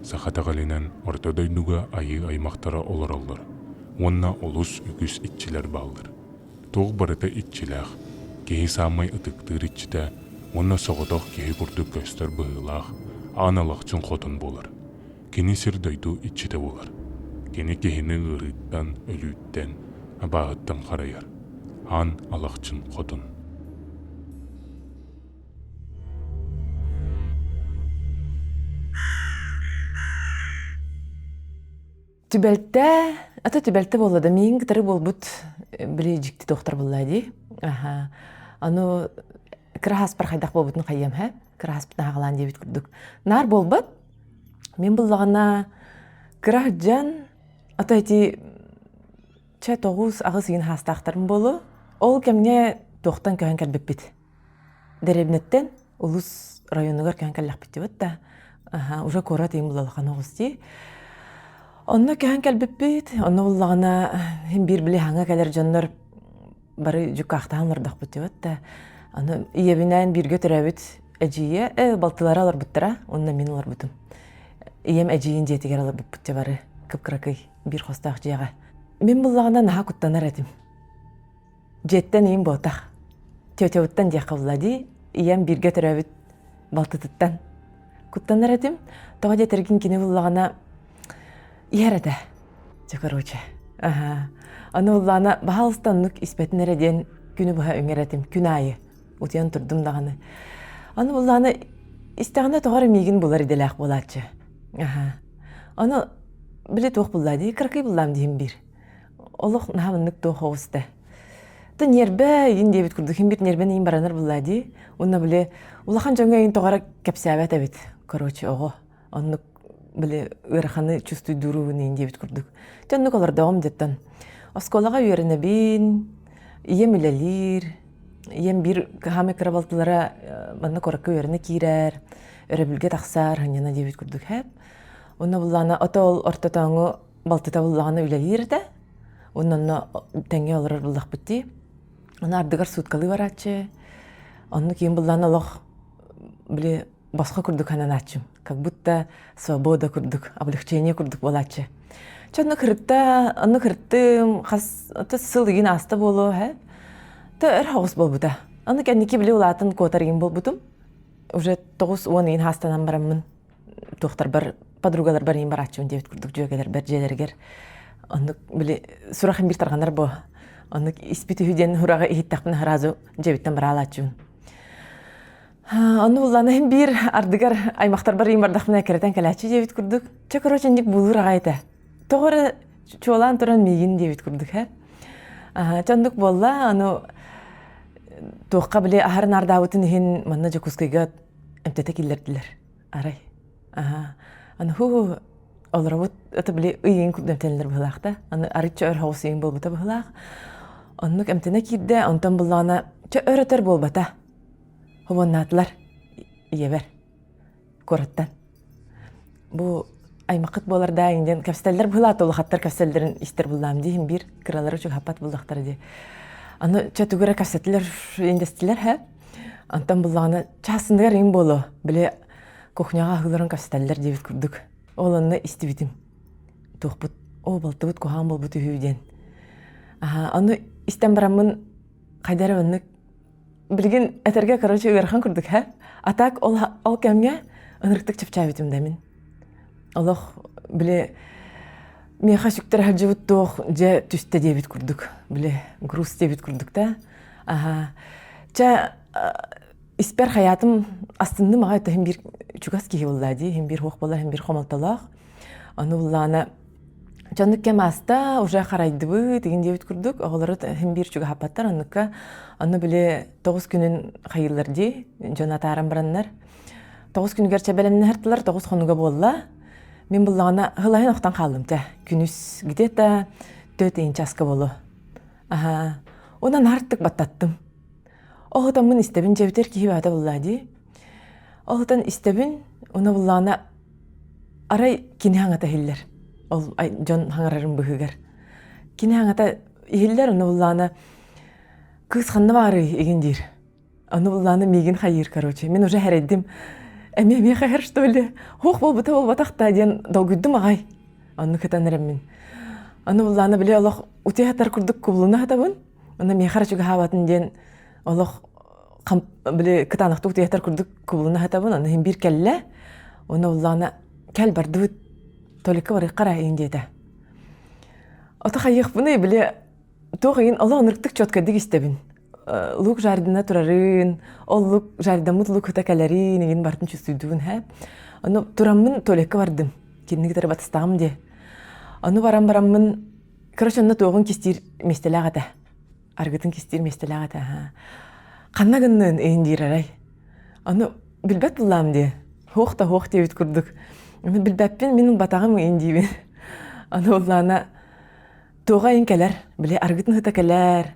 Саха итэҕэлинэн Орто дойдуга айыы аймахтара олороллор уонна олус үгүс иччилэр бааллар. Туох барыта иччилээх, киһи саамай ытыктыыр иччитэ уонна соҕотох киһи курдук көстөр быһыылаах Аан Алахчын Хотун буолар. Кини сир-дойду иччитэ буолар. Кини киһини ыарыыттан, өлүүттэн, абааһыттан харайар. Аан Алахчын Хотун. Түбэлтэ, ата түбэлтэ буолла да миигин кытары буолбут били дьикти туохтар буолла дии. Аха. Аны кыра хаспар хайдах буолбутун хайыам һэ. Кыра хаспытын аҕалаан диэбит курдук. Наар буолбат. Мин буллаҕына кыра сылдьан ата ити чэ 9-8 ыйын хаастаахтарым буолуо. Ол кэмҥэ туохтан көһөн кэлбиппит. Дэриэбинэттэн улус районугар көһөн кэллэхпит дибит да уже куорат иин булалахан оҕус дии. Онно көһөн кэлбиппит, онно буллаҕына иһин биир били хаҥа кэлэр дьоннор бары дьуккаахтаһан олордохпут дибит да. Аны ийэбинээн бииргэ төрөөбүт эдьиийэ, э, балтылара олорбуттара, онно мин олорбутум. Ийэм эдьиийин дьиэтигэр олорбуппут дьэ бары кып-кыракый биир хостоох дьиэҕэ. Мин буллаҕына наһаа куттанар этим. Дьиэттэн ийэм буотах. Тетябыттан диэххэ булла дии. Ийэм бииргэ төрөөбүт балтытыттан куттанар этим. Тоҕо диэтэргин кини буллаҕына иһэр этэ. Дьэ короче. Аха. Аны буллаҕына баһаалыста оннук испэтин эрэ диэн күнү быһа үҥэр этим. Күн аайы. Утуйан турдум даҕаны. Аны буллаҕына истэҕинэ тоҕо эрэ миигин булар идэлээх буолааччы. Аха. Аны били туох буллаа дии, кыракый буллаам диһим биир. Олох наһаа маннык туох оҕуста. Та ньиэрбэ игин диэбит курдук хин бир ньиэрбэн иин баранар булла дии. Уонна били улахан дьоҥҥо игин тоҕо эрэ кэпсээбэт эбит. Короче, оҕо оннук били ыараханы чувствуйдуурубун иин диэбит курдук. Дьэ оннук олордоҕум дьэттэн. Оскуолаҕа үөрэнэбин, ийэм үлэлиир, ийэм биир хаамай кыра балтылара манна куоракка үөрэнэ киирэр, өрөбүлгэ тахсар, ханньана диэбит курдук хэп. Уонна буллаана ото ол ортотооҥу балтыта буллаҕына үлэлиир этэ. Уонна онно тэҥҥэ олорор буллахпыт дии. Аны ардыгар сууткалыы барааччы. Онно киин буллаҕына олох били босхо курдук хананааччым. Как будто свобода курдук, облегчение курдук буолааччы. Чэ онно кырытта, онно кырыттым, хас сыл игин ааста буолуо, һэ. Та өр хоҕус буолбута. Аны кэнники били улаатан куотар игин буолбутум. Уже 9-10 игин хаастанан бараммын туохтарбар подругаларбар иин барааччыбын диэбит курдук дьүөгэлэрбэр дьиэлэригэр оннук били сурах биир тарҕанар бо оннук испит үһү диэн хураҕы иһиттэхпинэ сразу дьиэбиттэн бараалааччыбын онну буллаана иһин биир ардыгар аймахтарбар иин бардахпына кэрэтэн кэлээччи диэбит курдук чэ короче инник булуур аҕай этэ тоҕо эрэ чуолаан туран миигин диэбит курдук һэ чэ оннук буолла аны туохха били аһар наардаабытын иһин манна Дьокуускайга эмтэтэ киллэрдилэр Арай. Аха. Аны ху олоробут это били ыйын курдук эмтэнэллэр быһыылаах да. Аны арычча өр соҕус ыйын буолбута быһыылаах. Оннук эмтэнэ киирдэ, онтон буллаҕына чэ өр өтөр буолбата. Хобуоннаатылар ийэбэр куораттан. Бу аймакыт буолар да диэн кэпсэтэллэр быһыылаах улахаттар кэпсэллэрин истэр буллаам дии биир кыралары чугаһаппат буллахтара дии. Аны чэ тугу эрэ кэпсэтилэр индэстилэр һэ. Онтон буллаҕына чаасыныгар иҥ буолуо, били кухняҕа аһыыларын кэпсэтэллэр диэбит курдук. Ол онно истибитим. Туохпут, оо, балтыбыт куһаҕан буолбут үһү диэн. Аха, ону истэн бараммын хайда эрэ оннук билигин этэргэ короче ыарахан курдук һэ. А так ол, ол кэмҥэ ынырыктык чэпчээбитим да мин. Олох били миэхэ сүктэр сылдьыбыт туох дьэ түстэ диэбит курдук. Били груз диэбит курдук да. Аха. Чэ, испэр хайаатым астынным аҕай иһин биир чугас киһи буолла дии, иһин биир хуох буолла, иһин биир хомолтолоох. Ону буллаана дьоннук кэм ааста, уже харайдыбыт, игин диэбит курдук, оҕолору иһин биир чугаһаппаттар, оннукка онно били тоҕус күнүн хайыыллар дии, дьон атааран бараннар. Тоҕус күнүгэр чэ бэлэмнэһэртилэр, тоҕус хонуга буолла. Мин буллаҕына һылайын охтон хааллым чэ. Күнүс где-то төрт ыйын часка буолуо. Аһаа. Онон артык баттаттым. Оһутаммын истэбин дьэбитэр киһи баата буллаа дии. Оһутан истэбин, уна буллаана арай кини хаҥата иһиллэр. Ол дьон хаҥарарын быһыгар. Кини хаҥата иһиллэр, уна буллаана кыыс ханна баарый игин диир. Аны буллаана миигин хайыыр, короче. Мин уже хэрэйдим. Эмиэ миэхэ иһэр что ли? Хуох буолбута буолбатах да диэн долгуйдум аҕай. Оннук ытан эрэммин. Аны буллаана били олох утуйа сытар курдук кубулуна сытабын. Онно миэхэ эрэ чугаһаабатын диэн олох били кытаанахтык утуйа сытар курдук кубулуна сытабын. Аны иһин биир кэллэ. Онно буллаана кэл бардыбыт Толикка барыахха эрэ иһин диэтэ. Ото хайыахпыный били туох иһин олох ынырыктык четкайдык истэбин. Лук жардина турарын, ол лук жардаммыт лук ыта кэлэрин игин бартын чувствуйдугун һэ. Ону тураммын туалекка бардым. Кинини кытары батыстаҕым дии. Ону баран бараммын, короче, онно туоҕун кистиир миэстэлээх этэ. Аргытын кистиир миэстэлээх этэ. Ханна гыннын иһин диир арай. Ону билбэт буллаам дии. Хуох да хуох диэбит курдук. Ону билбэппин, мин батаҕым иһин диибин. Ону уллаана туоҕа иһин кэлэр, били аргытын ыһыта кэлэр,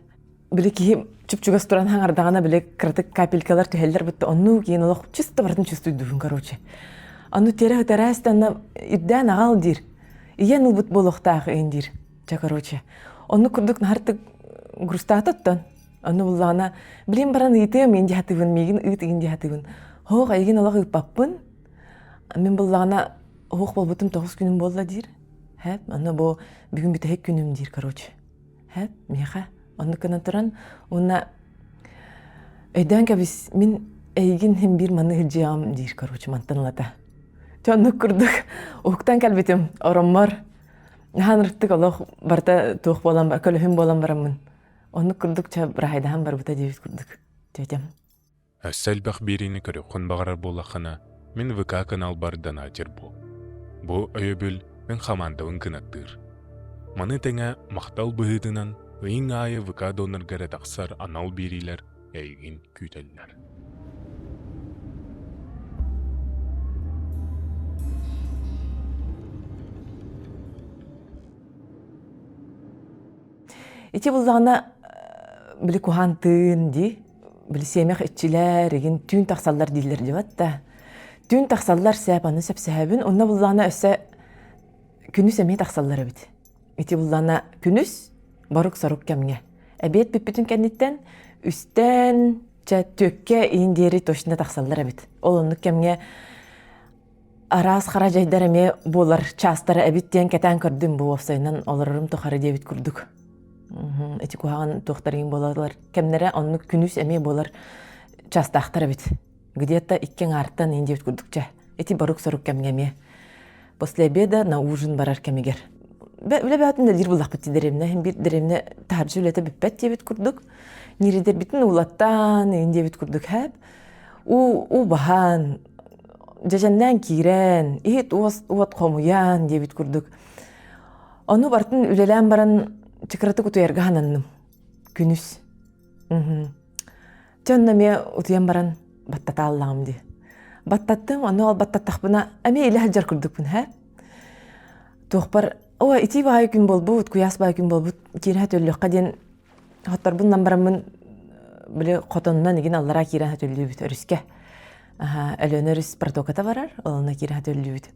били киһи чуп-чугас туран хаҥардаҕына били кыратык капелькалар түһэллэр бутта оннуу киин олох чисто барытын чувствуйдуһун короче. Ону тиэрэ ытараас да ирдээн аҕал диир. Ийэн ылбыт буолуохтаах иһин диир. Чэ короче. Оннук курдук наһартык грустаата оттон. Ону буллаҕына билин баран ыйытыам иин диһатыбын, миигин ыыт иин диһатыбын. Хоох эйигин олох ыыппаппын. Мин буллаҕына оһох буолбутум тоҕус күнүм буолла диир. Хэп, аны бу бүгүн бүтэһик күнүм диир короче. Хэп, миэхэ оннук гынан туран уонна өйдөөн кэбис мин эйигин иһин биир маны сылдьыаҕым диир короче мантан ылата. Чэ оннук курдук уһуктан кэлбитим ороммор наһаа ынырыктык олох барыта туох буолан көлөһүн буолан бараммын оннук курдук чэ быраһайдаһан барбыта диэбит курдук тетям. Өссө элбэх биэриини көрүөххүн баҕарар буоллаххына, мин ВК каналбар донатер буол. Бу өйөбүл мин хамаандабын кынаттыыр. Маны тэҥэ махтал быһыытынан ыйыҥ аайы ВК донорга эрэ тахсар анал биэриилэр эйигин күүтэллэр. Ити буллаҕына били куһаан тыын дии били сиэмэх иччилэр игин түүн тахсаллар дииллэр дибат да түүн тахсаллар сээп аны сөпсөһөбүн онно буллаҕына өссө күнүс эмиэ тахсаллар эбит ити буллаҕына күнүс борук-сорук кэмҥэ эбиэт бүппүтүн кэнниттэн үстэн чэ түөккэ иин диэри точно тахсаллар эбит ол оннук кэмҥэ араас хара дьайдар эмиэ буолар чаастара эбит диэн кэтээн көрдүм бу уопсайынан олорорум тухары диэбит курдук ити куһаҕан туохтарыҥ буолаллар кэмнэрэ оннук күнүс эмиэ буолар чаастаахтар эбит где-то икки аҥаартан иин диэбит курдук чэ ити борук-сорук кэмҥэ эмиэ после обеда на ужин барар кэмигэр үлэ бөҕөтүн үлэлиир буллахпыт дии дэриэбинэ иһин биир дэриэбинэ таһырдьа үлэтэ бүппэт диэбит курдук ньиридэрбитин уулаттаан иин диэбит курдук хэп уу уу баһан дьэдьэннээн киирэн иһит уос уот хомуйан диэбит курдук ону барытын үлэлээн баран чыкыратык утуйарга сананным күнүс Чэ онно эмиэ утуйан баран баттатааллаҕым дии. Баттаттым, ону ол баттаттахпына эмиэ илэ сылдьар курдукпун һэ. Туохпар оо итии баайы күн буолбут, куйаас баайы күн буолбут, киирэ төллүөххэ диэн хотторбун бараммын били хотонунан игин аллараа киирэн төллүүбүт өрүскэ. Аха, Өлүөнэ өрүс протоката барар, ол онно киирэ төллүүбүт.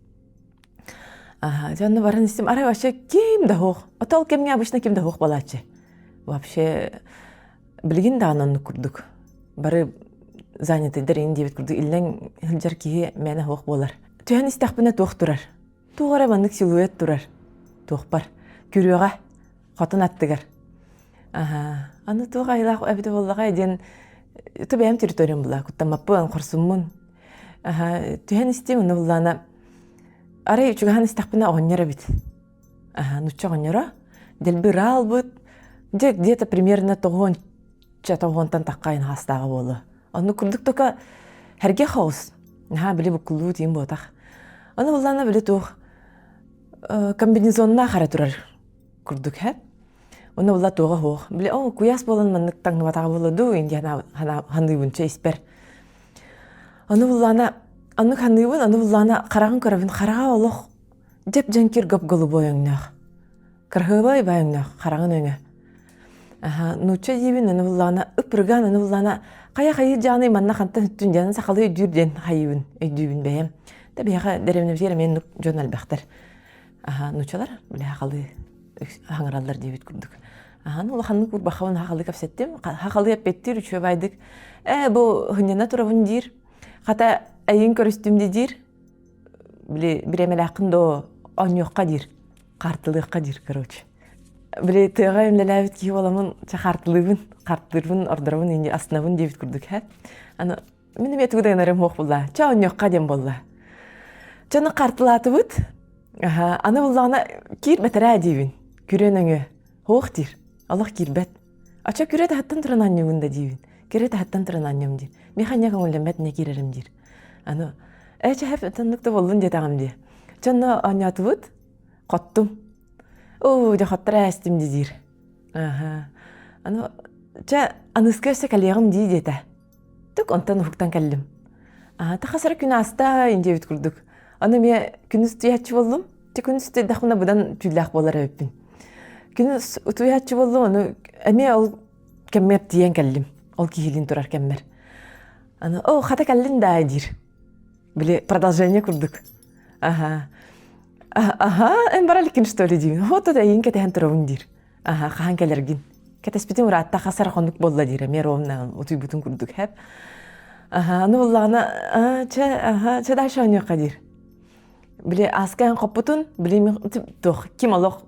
Аха, дьэ онно баран истим, арай вообще ким да суох. Ото ол кэмҥэ обычно ким да суох буолааччы. Вообще Билигин даҕаны оннук курдук. Бары занятыйдар иҥин диэбит курдук иллэҥ сылдьар киһи мээнэ суох буолар. Түһэн истэхпинэ туох турар? Туох эрэ маннык силуэт турар. Туохпар. Күрүөҕэ. Хотон аттыгар. Аһаа. Аны туох айылаах эбитэ буоллаҕай диэн ту бэйэм территориям була куттаммаппын, хорсуммун. Аһаа. Түһэн истиим, онно буллаана арай үчүгэһэн истэхпинэ оҕонньор эбит. Нучча оҕонньоро дэлби ыраалбыт дьэ где-то примерно тоҕуон чэ тоҕуонтан таххайын хаастааҕа буолуо оннук курдук только сэргэх соҕус наһаа били буккуллуу тиин буотах ону буллаана били туох комбинезоннаах эрэ турар курдук һэ Онно була туоҕа суох. Били оо куйаас буолан маннык таҥныбатаҕа буолла дуу диэн ханыыбын чэ испэр. Ону буллаана оннук ханыыбын, ону буллаана хараҕын көрөбүн, хараҕа олох дьэп-дьэҥкир гоп-голубой өҥнөөх. Кыраһыабай бай өҥнөөх хараҕын өҥө. Аха, нуучча диибин, аны буллаана ып-ырыгаан, аны буллаана хайа хайыы дьааный манна хантан үттүн диэн сахалыы өйдүүр диэн хайыыбын, өйдүүбүн бэйэм. Да биһиэхэ дэриэбинэбитигэр эмиэ оннук дьон элбэхтэр. Аха, нууччалар били сахалыы хаҥыраллар диэбит курдук. Аха, ну улаханнык урбахабын сахалыы кэпсэттим. Сахалыы эппиэттиир үчүгэй баайдык. Ээ, бу хынньана турабын диир. Хата. эйин көрүстүм диир. Били бириэмэлээххин доо оонньуохха диир. Хаартылыахха диир, короче. Били тыаҕа эмлэлээбит киһи буоламмын, чэ хаартылыыбын, хаартылыырбын ордоробун инни астынабын диэбит курдук һэ. Аны мин эмиэ тугу да гынарым суох буолла. Чэ оонньуохха диэн буолла. Чэ аны хаартылаатыбыт. Аха, аны буллаҕына киир бэтэрээ диибин. Күрүө нөҥүө. Суох диир. Олох киирбэт. Ача күрүө таһыттан туран оонньуугун да диибин. Күрүө таһыттан туран оонньуом диир. Миэхэ анньа көҥүллэммэт инньэ киирэрим диир. Аны ээ чэ хэп оннук да буоллун диэтэҕим дии. Чэ онно оонньоотубут. Хоттум. Оо, дьэ хоттор ээстим дии диир. Аха. Аны чэ аныска өссө кэлиэҕим дии диэтэ. Тук онтон уһуктан кэллим. Аа, тахас эрэ күн ааста диэбит курдук. Аны эмиэ күнүс утуйааччы буоллум. Ти күнүс утуйдахпына быдан түүллээх буолар эбиппин. Күнүс утуйааччы буоллум, аны эмиэ ол кэммэр тиийэн кэллим. Ол киһилиин турар кэммэр. Аны, о, хата кэллин даа диир. Били продолжение курдук. Аха. Аха, эн бара иликкин что ли диибин. Вот это эйигин кэтэһэн турабын диир. Аха, хаһан кэлэргин. Кэтэспитим ыраатта хас эрэ хонук буолла диир, эмиэ ровно утуйбутун курдук хэп. Аха, аны буллаҕына, чэ, аха, чэ дальше оонньуохха диир. Били ааска эн хоппутун, били туох, ким олох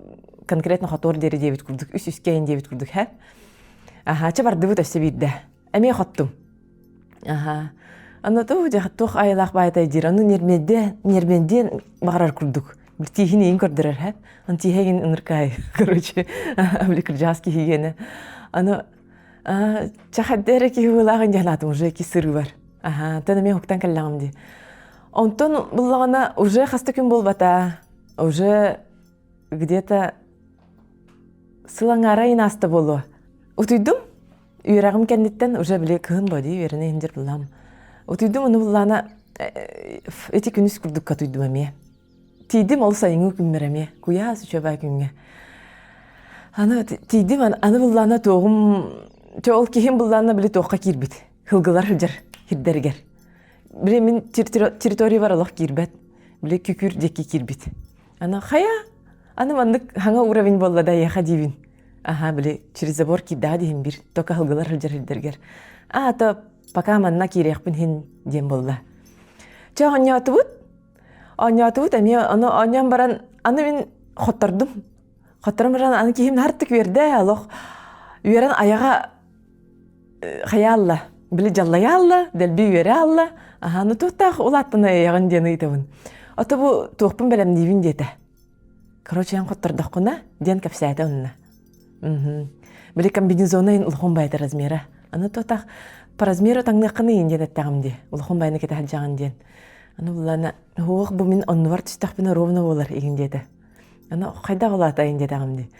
конкретно хотуор диэри диэбит курдук, үс үскэ эн диэбит курдук хэп. Аха, чэ бардыбыт өссө биирдэ. Эмиэ хоттум. Аха. Аны туох дьэ туох айылаах баайтай диир. Аны нермедде, нермендиэн баҕарар курдук. Били тииһин иин көрдөрөр һэ. Аны тииһэ игин ыныркаай. Короче, били кырдьаҕас киһи гиэнэ. Аны чэ эрэ киһи быылаах диэн аатым уже ики сырыы бар. Аха, тэн эмиэ уһуктан кэллэҕим дии. Онтон буллаҕына уже хаста күн буолбата. Уже где-то сыл аҥаара ыйын ааста буолуо. Утуйдум. Үөрэҕим кэнниттэн уже били кыһын бо дии үөрэнэ иһин буллаам. Утуйдум ону буллаана ити күнүс курдукка утуйдум эмиэ. Тиийдим ол сайыҥҥы күммэр эмиэ. Куйаас үчүгэй күҥҥэ. Аны тиийдим аны буллаана туоҕум чэ ол киһим буллаана били туохха киирбит. Хылгылар сылдьар хирдэригэр. Били мин территориябар олох киирбэт. Били күкүр диэки киирбит. Аны хайа аны маннык хаҥа уровень буолла да эйиэхэ диибин. Аха, били через забор киирдэҕэ диһин бир, только аһылгылар сылдьар сирдэргэр. Аа, то пока манна киириэхпин иһин диэн буолла. Чэ, оонньоотубут. Оонньоотубут эмиэ ону оонньоон баран аны мин хоттордум. Хотторон баран аны киһим нартык үөрдэ, олох үөрэн айаҕа хайаалла, били дьаллайаалла, дэлби үөрэ аалла. Аха, ну туохтаах улааттана эйэҕин диэн ыйытабын. Ото бу туохпун бэлэмниибин диэтэ. Короче, эн хоттордоххуна диэн кэпсээтэ онно. Били комбинезона улахан байда размера. Аны тотах по размеру таҥныаххын иин диэн эттэҕим дии. Улахан байны кэтэ сылдьаҕын диэн. Аны буллана уох бу мин оннубар түстэхпинэ ровно буолар игин диэтэ. Аны хайдах улаатайын диэтэҕим дии.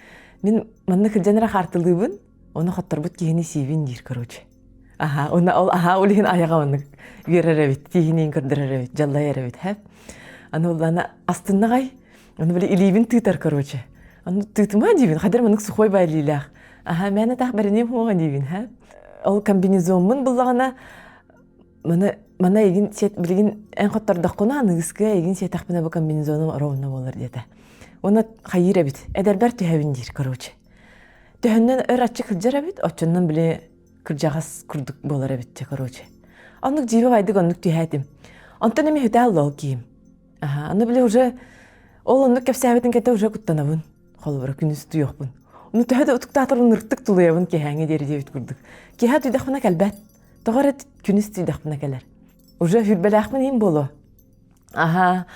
Мин манна кырдьан эрэ хаартылыыбын, ону хотторбут киһини сиибин диир короче. Аха, уонна ол аха ол иһин айаҕа оннук үөрэр эбит, тииһиниин көрдөрөр эбит, дьаллайар эбит, һэ. Аны уллана астыннаҕай, аны били илиибин тыытар короче. Аны тыытыма диибин, хадыр маннык сухой бай илиилээх. Аха, мээнэ таах бэриниэм хуоҕа диибин, һэ. Ол комбинезоммун буллаҕына, маны мана игин сиэт билигин эн хоттордоххуна аныгыскыга игин сиэтэхпинэ бу комбинезоным ровно буолар диэтэ. Уонна хайыыр эбит, эдэрбэр түһэбин диир короче. Төһөннөн өр аччык сылдьар эбит, оччоннон били кырдьаҕас курдук буолар эбит чэ короче. Оннук дьиибэ байдык оннук түһээтим. Онтон эмиэ хүтээл ол киһим. Аха, аны били уже ол оннук кэпсээбитин кэтэ уже куттанабын. Холобура күнүс туйуохпун. Ону төһө да утуктаатарбын ыртык тулуйабын киһээҥи диэри диэбит курдук. Киһэ түйдэхпинэ кэлбэт. Тоҕо эрэ күнүс түйдэхпинэ кэлэр. Уже хүрбэлээхпин иһин буолуо. Аха.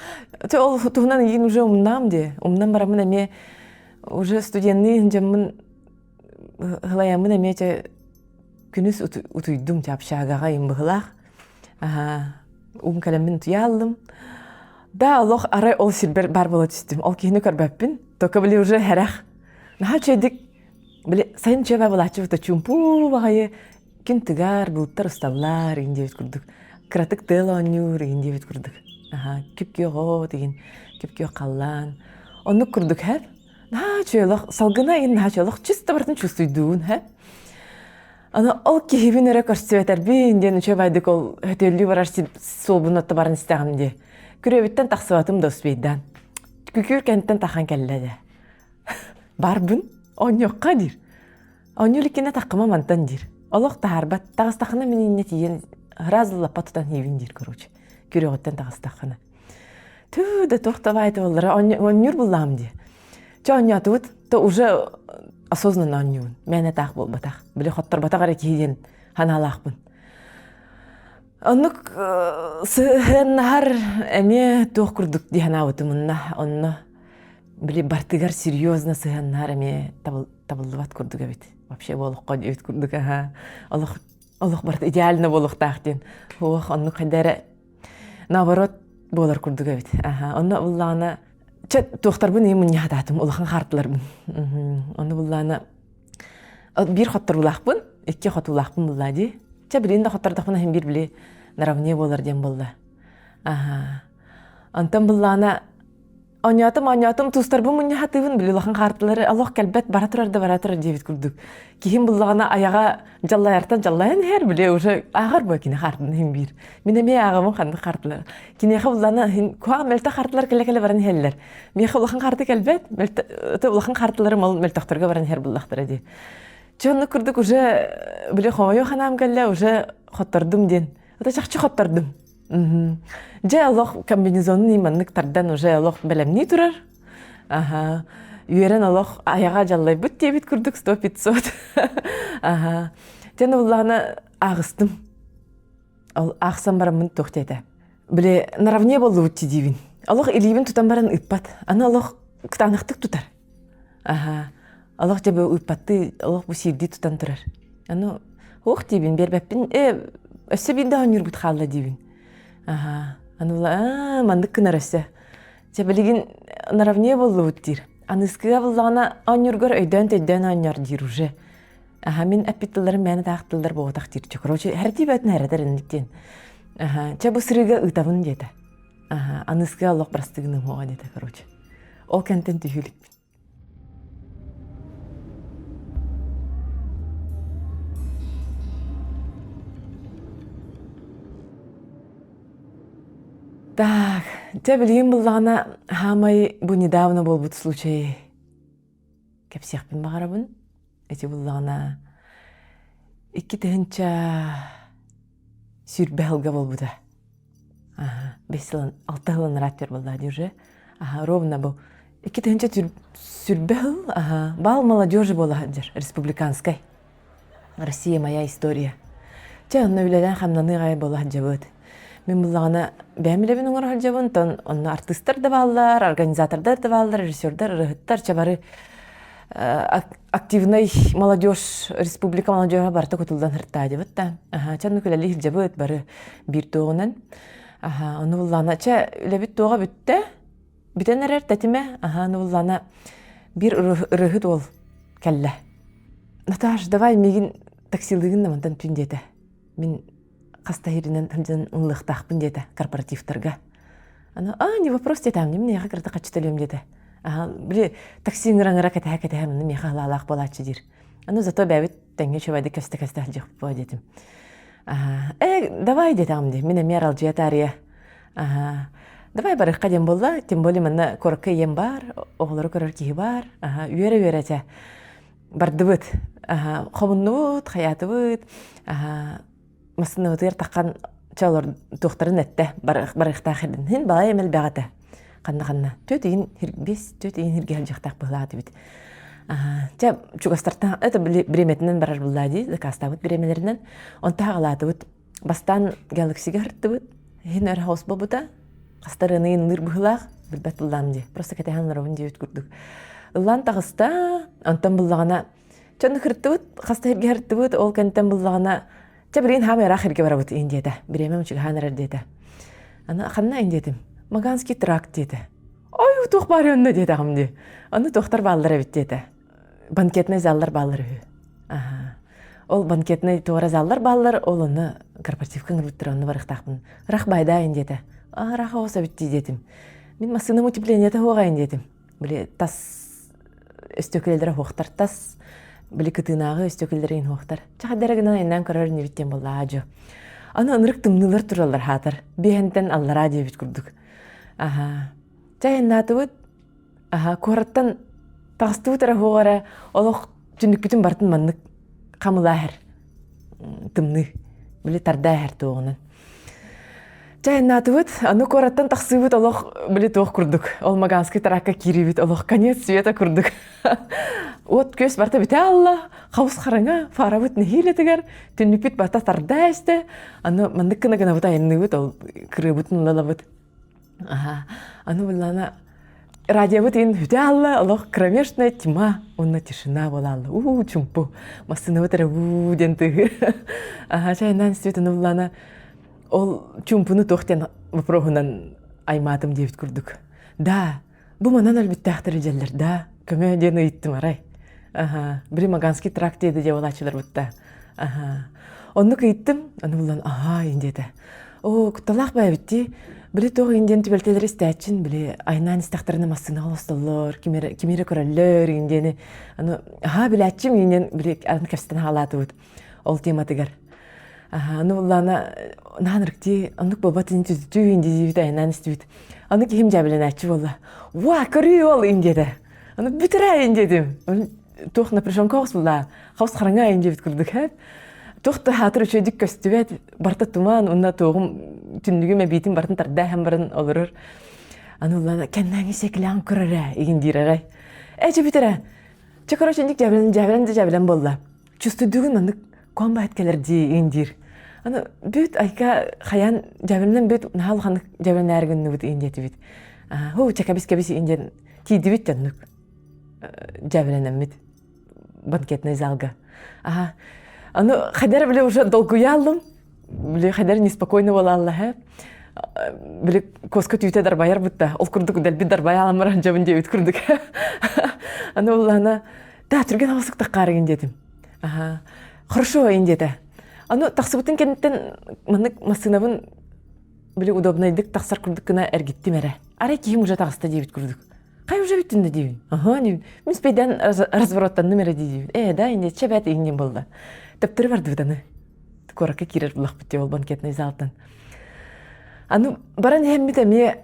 Те ол туһунан игин уже умнаам дии. Умнан бараммын эмиэ уже студенныы дьоммун Һылайаммын эмиэ чэ күнүс утуйдум чэ общагаҕа им быһылаах. Аһаа уум кэлэммин утуйа аллым. Да олох арай ол сирбэр баар буола түстүм. Ол киһини көрбөппүн. Только били уже хэрэх. Наһаа үчүгэйдик били сайын үчүгэй булааччыбыта чуумпу баҕайы күн тыгар, былыттар усталлар игин диэбит курдук. Кыратык тыал оонньуур игин диэбит курдук. Аһаа күп-күөх от игин, күп-күөх халлаан. Оннук курдук һэп. Наһаа үчүгэй олох салгына иһин наһаа үчүгэй олох чисто барытын чувствуйдуун һэ. Аны ол киһибин эрэ көрсүбэтэрбин диэн үчүгэй байдык ол хөтөллүү барар суолбун отто баран истэҕим дии. Күрүөбүттэн тахсыбатым да успейдаан. Күкүр кэнниттэн тахан кэллэ дэ. Барбын оонньуохха диир. Оонньуу иликкинэ таххыма мантан диир. Олох таһаарбат. Таҕыстахына мин иннэ тиийэн сразу лаппа тутан иһибин диир короче. Күрүөҕүттэн таҕыстаххына. Түү да туох да баайта буоллара оонньуур буллаҕым дии. Чэ оонньоотубут, то уже осознанно оонньуубун. Мээнэ таах буолбатах. Били хотторботох эрэ киһи диэн санаалаахпын. Оннук сыһыаннаһар эмиэ туох курдук дии санаабытым онно онно били бартыгар серьезно сыһыаннаһар эмиэ табыллыбат курдук эбит. Вообще буолуохха диэбит курдук аха. Олох олох барыта идеально буолуохтаах диэн. Ох, оннук хайда эрэ наоборот буолар курдук эбит. Аха, онно буллаҕына чэ туохтарбын ийэ мунньахатаатым улахан хаартыларбын. Онно буллаҕына биир хотторуулаахпын, икки хотуулаахпын буллаа дии. Чэ билигин да хоттордохпуна иһин биир били наравне буолар диэн буолла. Аха. Онтон буллаҕына Оонньоотум, оонньоотум, туустарбын мунньахатыыбын, били улахан хаартылары олох кэлбэт, бара турар да бара турар диэбит курдук. Киһим буллаҕына айаҕа дьаллайартан дьаллайан иһэр, били уже ааҕар буо кини хаартын иһин биир. Мин эмиэ ааҕабын ханнык хаартылар. Киниэхэ буллаҕына иһин куһаҕан мөлтөх хаартылар кэлэ-кэлэ баран иһэллэр. Миэхэ улахан хаарты кэлбэт, мөлтө улахан хаартыларым ол мөлтөхтөргө баран иһэр буллахтара дии. Чэ оннук курдук уже били хомойуох санаам кэллэ, уже хоттордум диэн. Это чахчы хоттордум. Дьэ олох комбинезонун маннык тардан уже олох бэлэмнии турар. Аха. Үөрэн олох айаҕа дьаллайбыт диэбит курдук 100-500. Аха. Дьэн уллаҕына ааҕыстым. Ол аахсан бараммын туох диэтэ. Били наравне боллубут диибин. Олох илиибин тутан баран ыыппат. Аны олох кытаанахтык тутар. Аха. Олох дьэ бу ыыппаттыы, олох бу сиирдии тутан турар. Аны уох диибин, биэрбэппин. Э, өссө биирдэ оонньуурбут хаалла диибин. Аха. Аны була, маннык гынар өссө. Чэ билигин наравне боллубут диир. Аныскыга буллаҕына оонньуургар өйдөөн-төйдөөн оонньоор диир уже. Аха, мин эппит тылларым мээнэ таах тыллар буолбатах диир. Чэ, короче, хэрэтии бээтин хэрэтэр инник диэн. Аха, чэ бу сырыыга ыытабын диэтэ. Аха, аныскыга олох бырастыгыным уоҕа диэтэ, короче. Ол кэнтэн түһүүлүкпүн. Так, дьэ билигин буллаҕына хаамай бу недавно буолбут случай кэпсиэхпин баҕарабын. Ити буллаҕына 2020 сылга буолбута. Ага, бес сылын, алта сылын ырааттыр буолла дии уже. Ага, ровно бу 2020 сыл, ага, бал молодежи буола сылдьар, республиканскай. Россия моя история. Чэ, онно үлэлээн хамнаныы аҕай буола сылдьабыт. Мин буллаҕына бэйэм үлэбин оҥоро сылдьабын, онтон онно артыыстар да бааллар, организатордар да бааллар, режиссердар, ырыһыттар, чэ бары активнай молодежь, республика молодежа барыта кутуллан сыртаадыбыт да. Аха, чэ, оннук үлэлии сылдьабыт бары биир туоҕунан. Аха, ону буллаҕына, чэ, үлэбит туоҕа бүттэ. Бүтэн эрэр тэтимэ, аха, ону буллаҕына биир ырыһыт уол кэллэ. Наташ, давай миигин таксилыыгын да мантан түн диэтэ. Мин хас да иһиринэн сылдьан ыллыахтаахпын диэтэ корпоративтарга. Аны, а, не вопрос диэтэ, мин миэхэ кырата хаччы төлүөм диэтэ. Аха, били такси ыҥыра-ыҥыра кэтэһэ-кэтэһэ маны миэхэ халаалаах буолааччы диир. Аны зато бэйэбит тэҥҥэ үчүгэйдик кэстэ-кэстэ сылдьыахпыт диэтим. Аха, э, давай диэтэҕим дии, мин эмиэ аралдьыйа таарыйа. Аха, давай барыахха диэн буолла, тем более манна куоракка ийэм баар, оҕолору көрөр киһи баар. Аха, үөрэ-үөрэ чэ. Бардыбыт. Аха, хомуннубут, хайаатыбыт. Аха, массыынабытыгар таххан чэ олор туохтарын эттэ барыахтаах ирдин хин балай эмэлбэх этэ ханна ханна түөт иин биэс түөт иин хиргэ сылдьыахтаах быһылаат эбит чэ чугастартан это бириэмэтинэн барар буллаа дии заказтаабыт бириэмэлэринэн онто хаҕалаатыбыт бастаан галаксига һырттыбыт иһин өр хаос буолбута хастарыаны ынныыр быһыылаах билбэт буллаам дии просто кэтэһэн олоробун диэбит курдук ыллаан таҕыста онтон буллаҕына Чон хыртыбыт, хаста сиргэ хыртыбыт, ол кэнтэн буллаҕына, чэ билигин хаамай ыраах сиргэ барабыт иин диэтэ. Бириэмэм чугаһаан эрэр диэтэ. Аны ханна ин диэтим? Маганский тракт диэтэ. Ой, туох баар онно диэтэҕим дии. Онно туохтар бааллар эбит диэтэ. Банкетнай заллар бааллар үһү. Аха. Ол банкетнай туора заллар бааллар, ол онно корпоративка ыҥырбыттар, онно барыахтаахпын. Рах байдаа ин диэтэ. А, рах оҕус эбит дии диэтим. Мин массыынам утеплениета суоҕа ин диэтим. Били тас өстүөкүлэлэрэ уһуохтар тас били кытыынааҕы өстүөкүлэлэрэ иһин уһуохтар чахайдара гынан айаннаан көрөр инибит диэн буолла дьо аны ынырык тымныылар тураллар хаатар биэһэнтэн аллараа диэбит курдук аха чэ айаннаатыбыт аха куораттан таҕыстыбыт эрэ уһуох эрэ олох түннүкпүтүн барытын маннык хамылаа иһэр тымныы били тардаа иһэр туоҕунан. Чайнаатыбыт, аны куораттан тахсыыбыт олох били туох курдук. Ол Маганский тракка киирибит олох конец света курдук. Уот күөс барта бүтэ алла, хаус хараҥа, фарабыт нэһиилэтигэр, түннүкпүт барта тарда эстэ. Аны маннык гына гынабыт айанныыбыт, ол кырыабытын ылалабыт. Аха. Аны буллана радиобыт иин бүтэ алла, олох кромешная тьма, уонна тишина буола алла. Уу, чумпу. Массыынабыт эрэ уу диэн тыаһыыр. Аха, чайнаан истибит аны буллана Ол чуумпуну туох диэн вопроһунан аймаатым диэбит курдук. Да, бу манан өлбүттээхтэр дьэллэр да, көмө диэн ыйыттым арай. Аха, били Маганский тракт диэди дьавалааччылар бутта. Аха. Оннук ыйыттым, аны булан аха ин диэтэ. Оо, кутталаах бэйэбит дии. Били туох ин диэн түбэлтэлэри истээччин, били айнаан истэхтэринэ массыынаҕа олостоллор, кимиэрэ кимиэрэ көрөллөр ин диэни. Аны аха билээччим ин диэн били аны кэпсэтэн хаалаатыбыт ол тематыгар. Аны буллаана наан ырыктыы оннук буолбат ин түтүтүү ин диибит айанаан истибит. Аны киһим дьээбэлэнээччи буолла. Уа, көрүү ол ин диэтэ. Аны бүтэрээ ин диэтим. Туох напряженка оҕус булла. Хаус хараҥа ин диэбит курдук һэ. Туох да хаатыр үчүгэйдик көстүбэт, барыта туман, уонна туоҕум түннүгүм эбиитин барытын тардааһын баран олорор. Аны уллаана кэннээҥи сэкилээн көрөрө игин диир арай. Ээ чэ бүтэрэ. Чэ короче инник дьээбэлэн дьээбэлэн да дьээбэлэн буолла. Чувствуйдугун маннык комбат кэлэр дии иин диир. Аны бүт айка хайаан дьээбэлэнэн бүт наһаа улаханнык дьээбэлэнээри гынныбыт иин диэтибит. Ху чэ кэбис кэбис иин диэн тиийдибит дьоннук дьээбэлэнэммит банкетный залга. Аха. Аны хайдар били уже долгуйааллым. Били хайдар неспокойно буолаалла һэ. Били коска түүтэ дарбайар бутта. Ол курдук дэлби дарбайааламмар дьабын диэбит курдук. Аны уллаана Да, түргэн аҕысык таххаарыгын диэтим. Аха. Хорошо ин диэтэ. Аны тахсыбытын кэнниттэн маннык массыынабын били удобнайдык тахсар курдук гына эргиттим эрэ. Арай киһим уже таҕыста диэбит курдук. Хай уже бүттүн да диибин. Аха диибин. Мин спейден развороттанным эрэ диибин. Ээ да инде чэбэт иҥнин буолла. Төптөрү бардыбыт аны. Куоракка киирэр булахпыт дии ол банкетный залтан. Аны баран иһэммит эмиэ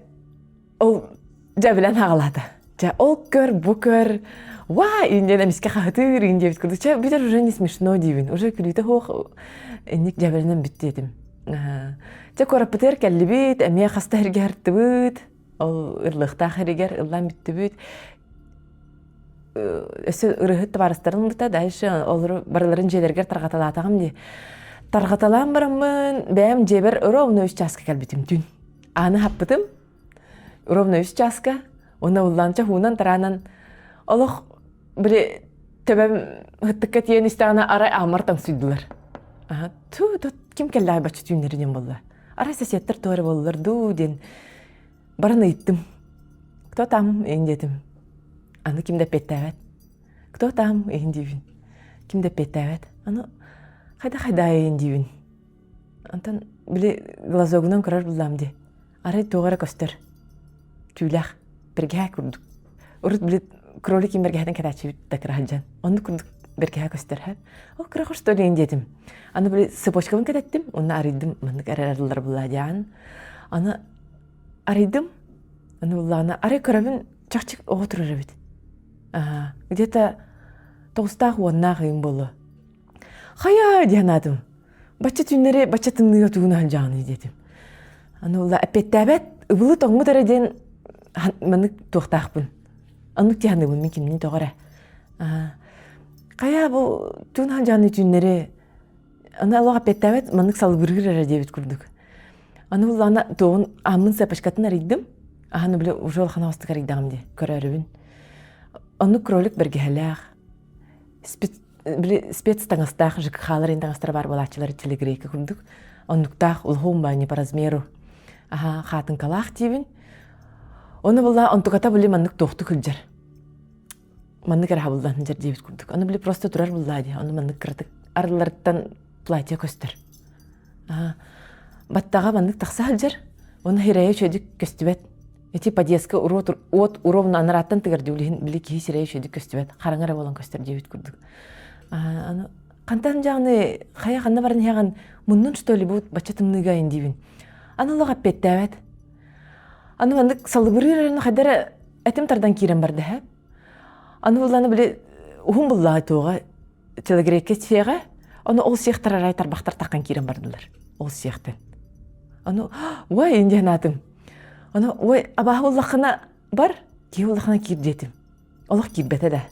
Ол дьэ билэн хаҕалаата. Дьэ ол көр, бу көр, уа индиэн эмискэ хаһытыыр иин диэбит курдук. Чэ бүтэр уже не смешно диибин. Уже күлүүтэ суох инник дьэбэринэн бүттү этим. Чэ куораппытыгар кэллибит, эмиэ хаста иһиргэ һыртыбыт. Ол ыллыахтаах иригэр ыллаан бүттүбүт. Өссө ырыһыт табаарыстарын ылбыта, дальше олору барыларын дьиэлэригэр тарҕаталаатаҕым дии. Тарҕаталаан бараммын, бэйэм дьиэбэр ровно үс чааска кэлбитим түүн. Ааны хаппытым, ровно үс чааска уонна уллаанча хуунан тараанан олох били төбөм ыттыкка тиийэн истэҕинэ арай ааммар таҥсыйдылар. Аха ту тут ким кэллэҕэй бачча түүннэри диэн буолла. Арай соседтар туох эрэ буоллулар дуу диэн баран ыйыттым. Кто там иһин диэтим. Аны ким да эппиэттээбэт. Кто там иһин диибин. Ким да эппиэттээбэт. Аны хайда хайда иһин диибин. Онтон били глазогунан көрөр буллаам дии. Арай туох эрэ көстөр. Түүлээх, бэргэһэ курдук. Урут били кролик бэргэһэтин кэтээччибит да кыра сылдьан. Оннук курдук бэргэһэ көстөр һэ. Ол кыра что ли диэтим. Аны били цепочкабын кэтэттим, онно арыйдым, маннык эрэ арыллар буллаа диэн. Аны арыйдым, аны буллаҕына арай көрөбүн чахчы оҕо турар эбит. Аа, где-то тоҕустаах уоннаах ыйым буолуо. Хайа диэн аатым. Бачча түүннэри бачча тымныыга тугун аһылдьаҕыный диэтим. Аны ула эппиэттээбэт, ыбылы тоҥмут эрэ диэн маннык туохтаахпын. Оннук дии саныыбын мин кимнин тоҕо эрэ. Хайа бу тугун аһылдьаҕыный түүннэри аны олох эппиэттээбэт маннык салыбырыыр эрэ диэбит курдук. Аны буллаҕына туоҕун ааммын цепочкатын арыйдым. Аһаны били уже улахан оҕустук арыйдаҕым дии көрөөрүбүн. Оннук кролик бэргэһэлээх били спецтаҥастаах ЖКХ-лар таҥастара баар буолааччылар телегрейка курдук оннуктаах улахан баанньа по размеру аха хаатыҥкалаах диибин ону була онтуката били маннык туохтук сылдьар маннык эрэ хабыллан сылдьар диэбит курдук ону били просто турар буллаа дии ону маннык кыратык арылларыттан платье көстөр Баттаҕа маннык тахса сылдьар, уонна сирэйэ үчүгэйдик көстүбэт. Ити подъездка уот уровно анарааттан тыгар дии, билигин били киһи сирэйэ үчүгэйдик көстүбэт, хараҥа эрэ буолан көстөр диэбит курдук. Аны хантан дьаҕаны хайа ханна баран иһэҕин муннун что ли бу бачча тымныыга ин диибин. Аны олох эппиэттээбэт. Аны маннык салыбырыыр эрэн хайда эрэ этим тардан киирэн барда һэ. Аны булланы били уһун буллаҕай туоҕа телегреккэ сиэҕэ, ону ол сиэхтэр арай тарбахтар таххан киирэн бардылар. Ол сиэхтэн. Ону ой диэн аатым. Ону ой абааһы буллаххына бар, киһи буллаххына киир диэтим. Олох киирбэтэ да.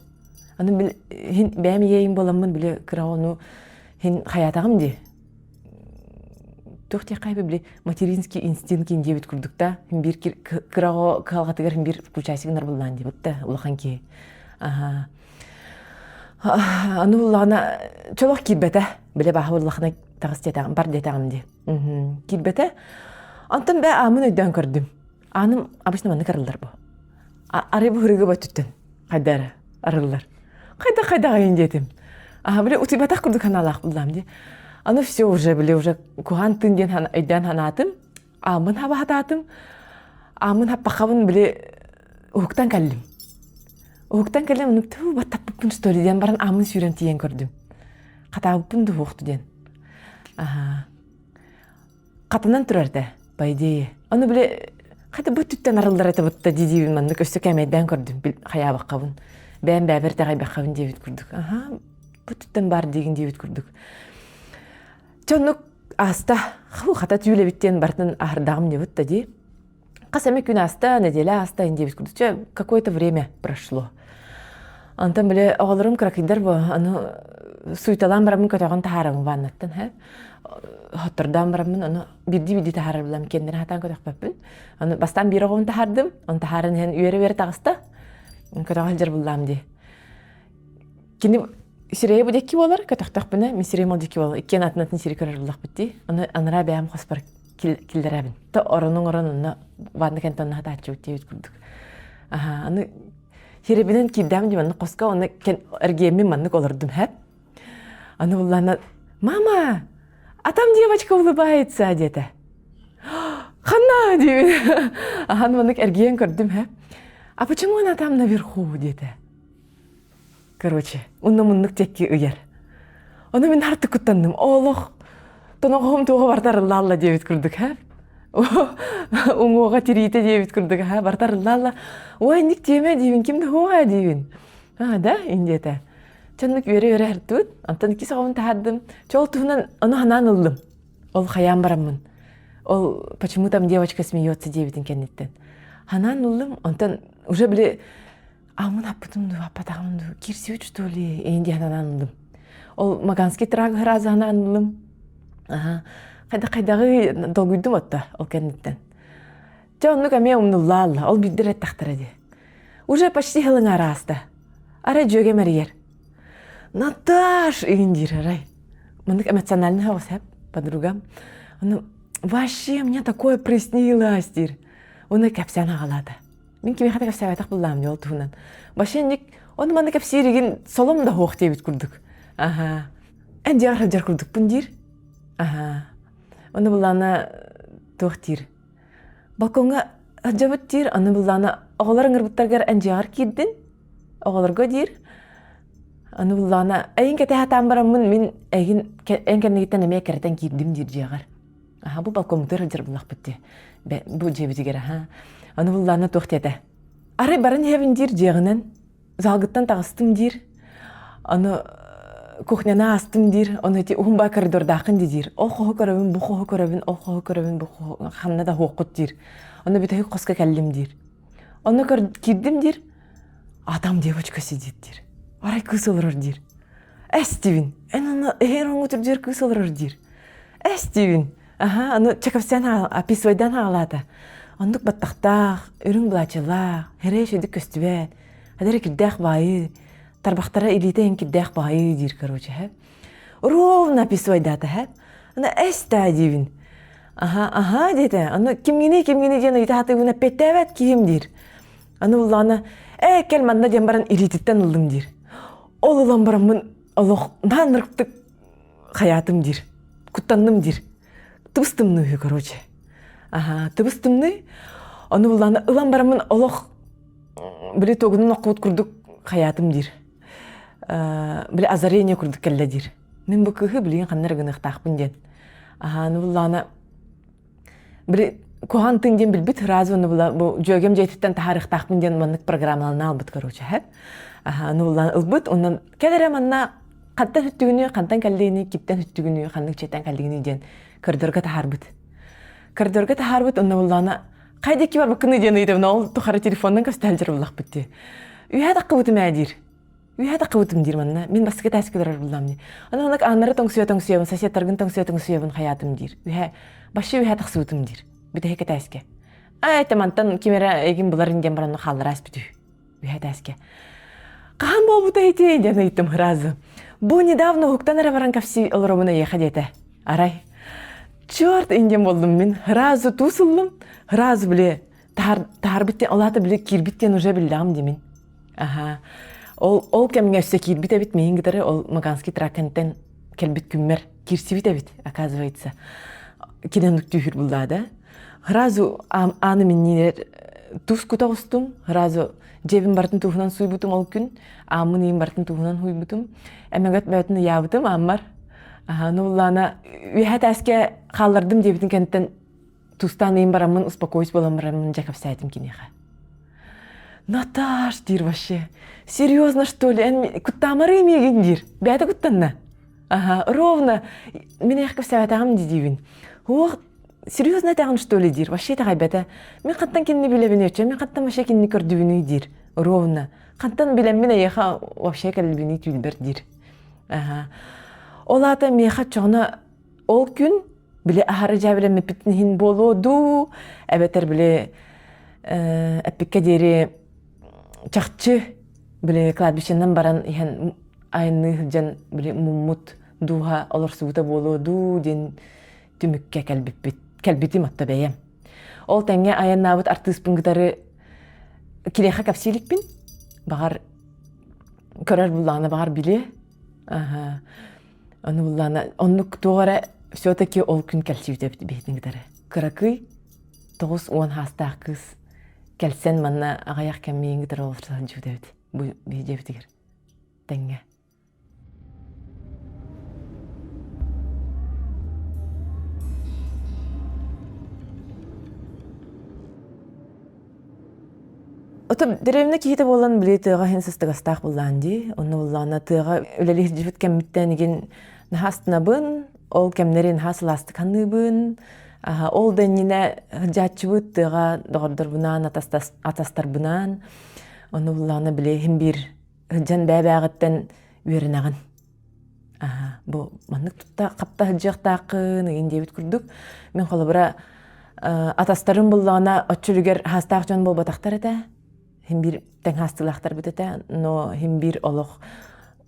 Аны бил хин бэйэм иэйим буоламмын били кыра ону хин хайаатаҕым дии. Туох диэххэ били материнский инстинкт диэбит курдук да хин биир кыра оҕо кыһалҕатыгар хин биир включайся гынар буллаан диэбит да улахан киһи. Аха. Аны буллаҕына чолох киирбэтэ. Билэ бааһы буллахына таҕыс диэтэҕим, бар диэтэҕим дии. Киирбэтэ. Онтон бээ ааммын өйдөөн көрдүм. Ааным обычно маннык арыллар бу. Арай бу ырыгы бөттүттэн хайда эрэ арыллар. Хайда хайдаҕайын диэтим. Аха били утуйбатах курдук ханаалаах буллаам дии. Аны все уже били уже куһаан тыын диэн өйдөөн ханаатым. Ааммын хабахатаатым. Ааммын хаппахабын били уһуктан кэллим. Уһуктан кэллим, оннук туу баттаппыппын что ли диэн баран ааммын сүүрэн тиийэн көрдүм. Хатаабыппын дуһуохту диэн. Аха. Хатанан турар да, по идее. Ону били хата бу түттэн арыллар этэ бутта дии маннык өссө кээмэйдээн көрдүм хайаабаккабын. Бэйэм бэйэбэр итэҕэйбэххабын диэбит курдук. Аха, бу түттэн бар диигин диэбит курдук. Чэ оннук ааста. Ху хата түүлэбит диэн барытын аһардаҕым диэбит да дии. Хас эмэ күн ааста, неделя ааста диэбит курдук. Чэ, какое-то время прошло. Онтон били оҕолорум кыракыйдар бу, аны суйталаан бараммын көтөҕөн таһаарабын ваннаттан, һэ. Хоттордоон бараммын, ону биирдии-биирдии таһаарар булам, киэннэрин хатаан көтөхпөппүн. Аны бастаан биир оҕобун таһаардым, оны таһааран иһэн үөрэ-үөрэ таҕыста. Көтөҕө сылдьар буллаам дии. Кини сирэйэ бу диэки буолар, көтөхтөхпүнэ, мин сирэйим ол диэки буолар. Иккиэн атын-атын сири көрөр буллахпыт дии. Аны анараа бэйэм хоспор киллэрэбин. То оронуҥ орон онно ванна кэнтэн онно хатааччыбыт диэбит курдук. Аха, аны хиребинэн киирдэм дии маннык хоско, онно эргиэммин маннык олордум һэ. Аны буллаана «Мама, а там девочка улыбается» диэтэ. «Ханна?» диибин. Ахан маннык эргийэн көрдүм һэ. «А почему она там наверху?» диэтэ. Короче, онно муннук текки ыйар. Ону мин артык куттанным. Олох тоноҕоһум туоҕа бартарыллаалла диэбит курдук, һэ? Уҥуоҕа тириитэ диэбит курдук, һэ? Бартарыллаалла. Ой, инник тиэмэ диибин, ким да хуоҕа диибин. А, да, индиэтэ. Чаннык үөрэ-үөрэ артыбыт. Онтон икки соҕобун таһаардым. Чэ, ол туһунан ону ханаан ыллым. Ол хайаан бараммын. Ол почему там девочка смеется диэбитин кэнниттэн. Ханаан ыллым, онтон уже били Аммын аппытым дуу, аппатаҕым дуу, киирсибит что ли, эйин диэн анаан ыллым. Ол Маганский трагы сразу анаан ыллым. Аха. Хайда-хайдаҕы долгуйдум отто ол кэнниттэн. Дьэ оннук эмиэ умнуллаалла, ол биирдэр эттэхтэрэ дии. Уже почти хылыҥар ааста. Арай дьүөгэм эрийэр. Наташ игин диир арай. Маннык эмоциональный хаос подругам. Ону вообще мне такое приснилось диир. Уну кэпсээн аҕалаата. Мин кимиэхэ да кэпсээбэтэх буллаам дьол туһунан. Башенник ону манна кэпсииригин солом да суох диэбит курдук. Аха. Эн дьиэҕэр сылдьар курдукпун диир. Аха. Ону буллаана туох диир. Балкоҥҥа сылдьабыт диир, аны буллаана оҕолор ыҥырбыттаргар эн дьиэҕэр киирдин. Оҕолорго диир. Аны буллаана эйин кэтэһэ сатаан бараммын мин эйигин эн кэннигиттэн эмиэ кэрэтэн киирдим диир дьиэҕэр. Аха, бу балкоммутугар сылдьар буллахпыт дии. Бу дьиэбитигэр аха. Аны буллаана туох диэтэ? Арай баран иһэбин диир дьиэҕинэн. Залгыттан таҕыстым диир. Аны кухняны аастым диир. Ону ити уһун баа коридордааххын дии диир. Ол хоһу көрөбүн, бу хоһу көрөбүн, ол хоһу көрөбүн, бу хоһу ханна да суоххут диир. Ону бүтэһик хоско кэллим диир. Онно көр киирдим диир. А там девочка сидит диир. Арай кыыс олорор диир. Эс диибин. Эн ону эһэр оҥу түрдүөр кыыс олорор диир. Эс диибин. Аха, аны чекапсян описывайдан хаалаата. Оннук баттахтаах, үрүҥ былаачылаах, хэрэй шүдүк көстүбэт, хадара кирдээх баайы, тарбахтара илиитэ эн кирдээх баайы диир, короче, һэ. Ровно описывайдаата, һэ. Аны эс даа диибин. Аха, аха диэтэ. Аны кимҥиний, кимҥиний диэн ыйыта сатыыбын эппиэттээбэт киһим диир. Аны буллаҕына, ээ кэл манна диэн баран илиититтэн ыллым диир. Ол ылан бараммын олох наһаа ынырыктык хайаатым диир. Куттанным диир. Тыбыс тымныы үһү короче. Аха, тыбыс тымныы. Ону буллаҕына ылан бараммын олох били туогунан оккубут курдук хайаатым диир. Били озарение курдук кэллэ диир. Мин бу кыыһы билигин ханна эрэ гыныахтаахпын диэн. Аха, аны буллаҕына били куһаҕан тыын диэн билбит сразу ону була бу дьүөгэм дьиэтиттэн таһаарыахтаахпын диэн маннык программалана албыт короче һэ аны буллаан ылбыт онон кэл эрэ манна хантан сүттүгүнүй хантан кэллигиний киптэн сүттүгүнүй ханнык дьиэттэн кэллигиний диэн коридорга таһаарбыт. Коридорга таһаарбыт онно буллаана хайда икки барбаккыный диэн ыйытабын ол тухары телефонунан көстө сылдьар буллахпыт дии. Үһэ таххыбытым ээ диир. Үһэ таххыбытым диир манна. Мин бастакы этээскэ олорор буллаам дии. Аны оннук ааннары тоҥсуйа-тоҥсуйабын, соседтаргын тоҥсуйа-тоҥсуйабын хайаатым диир. Үһэ, башы үһэ тахсыбытым диир. Бүтэһик этээскэ. Аа, это мантан ким эрэ эйигин буларын диэн баран хааллара ааспыт үһү. Үһэ этээскэ. Хаһан буолбута ити диэн ыйыттым сразу. Бу недавно уһуктан эрэ баран кэпсии олоробун эйиэхэ диэтэ. Арай, черт индиан боллум мин. Сразу туус ыллым, сразу били таһаарбыт диэн, ол аата били киирбит диэн уже биллэҕим дии мин. Аха. Ол, ол кэмҥэ өссө киирбит эбит миигин кытары ол Маганский траккантан кэлбит күммэр киирсибит эбит, оказывается. Кини оннук түүһүр буллаа да. Сразу ааны миннинер туус кута оҕустум, сразу дьиэбин барытын туһунан сууйбутум ол күн, ааммын иин барытын туһунан сууйбутум. Эмэгөт бөтүн ыйаабытым ааммар. Аха, ну буллаана үөһэ тээскэ хааллардым диэбитин кэнниттэн тустаан ыйын бараммын успокоюсь буолан бараммын дьэ кэпсээтим киниэхэ. Наташ диир вообще. Серьезно что ли? Эн куттаамарыы миигин диир. Бэйэтэ куттанна. Аха, ровно. Мин ээх кэпсээбэтэҕим дии диибин. Ох, серьезно этэҕин что ли диир. Вообще итэҕэйбэтэ. Мин хантан кинини билэбин өчө, мин хантан вообще кинини көрдүбүнүй диир. Ровно. Хантан билэммин эйиэхэ вообще кэлбиний түүлбэр диир. Аха. Ол аата миэхэ чоҕуна ол күн били аһары дьээбэлэммиппитин иһин буолуо дуу, эбэтэр били эппиккэ диэри чахчы били кладбищеннан баран иһэн айанныы сылдьан били муммут дууһа олорсубута буолуо дуу диэн түмүккэ кэлбиппит кэлбитим отто бэйэм. Ол тэҥҥэ айаннаабыт артыыспын кытары киниэхэ кэпсии иликпин. Баҕар көрөр буллаҕына баҕар билиэ. Аха. Ону буллаҕына оннук туох эрэ все-таки ол күн кэлсибит эбит биһитин кытары. Кыракый 90 хаастаах кыыс кэлсэн манна аҕыйах кэм миигин кытары олорсо сылдьыбыт эбит бу биһи дьиэбитигэр тэҥҥэ. Ото дэриэбинэ киһитэ буолан били тыаҕа иһин сыстыгастаах буллаан дии. Онно буллаҕына тыаҕа үлэлии сылдьыбыт кэммиттэн игин наһаа астынабын, ол кэмнэри наһаа сылаастык саныыбын. Ол да иннинэ сылдьааччыбыт тыаҕа доҕордорбунаан, атастарбынаан. Онно буллаҕына били иһин биир сылдьан бэйэ-бэйэҕиттэн үөрэнэҕин. Аха, бу маннык тутта хапта сылдьыахтааххын ыйын диэбит курдук. Мин холобура атастарым буллаҕына оччолүгэр хаастаах дьон буолбатахтар этэ. Хим биир тэҥ хаастыылаахтарбыт этэ, но хим биир олох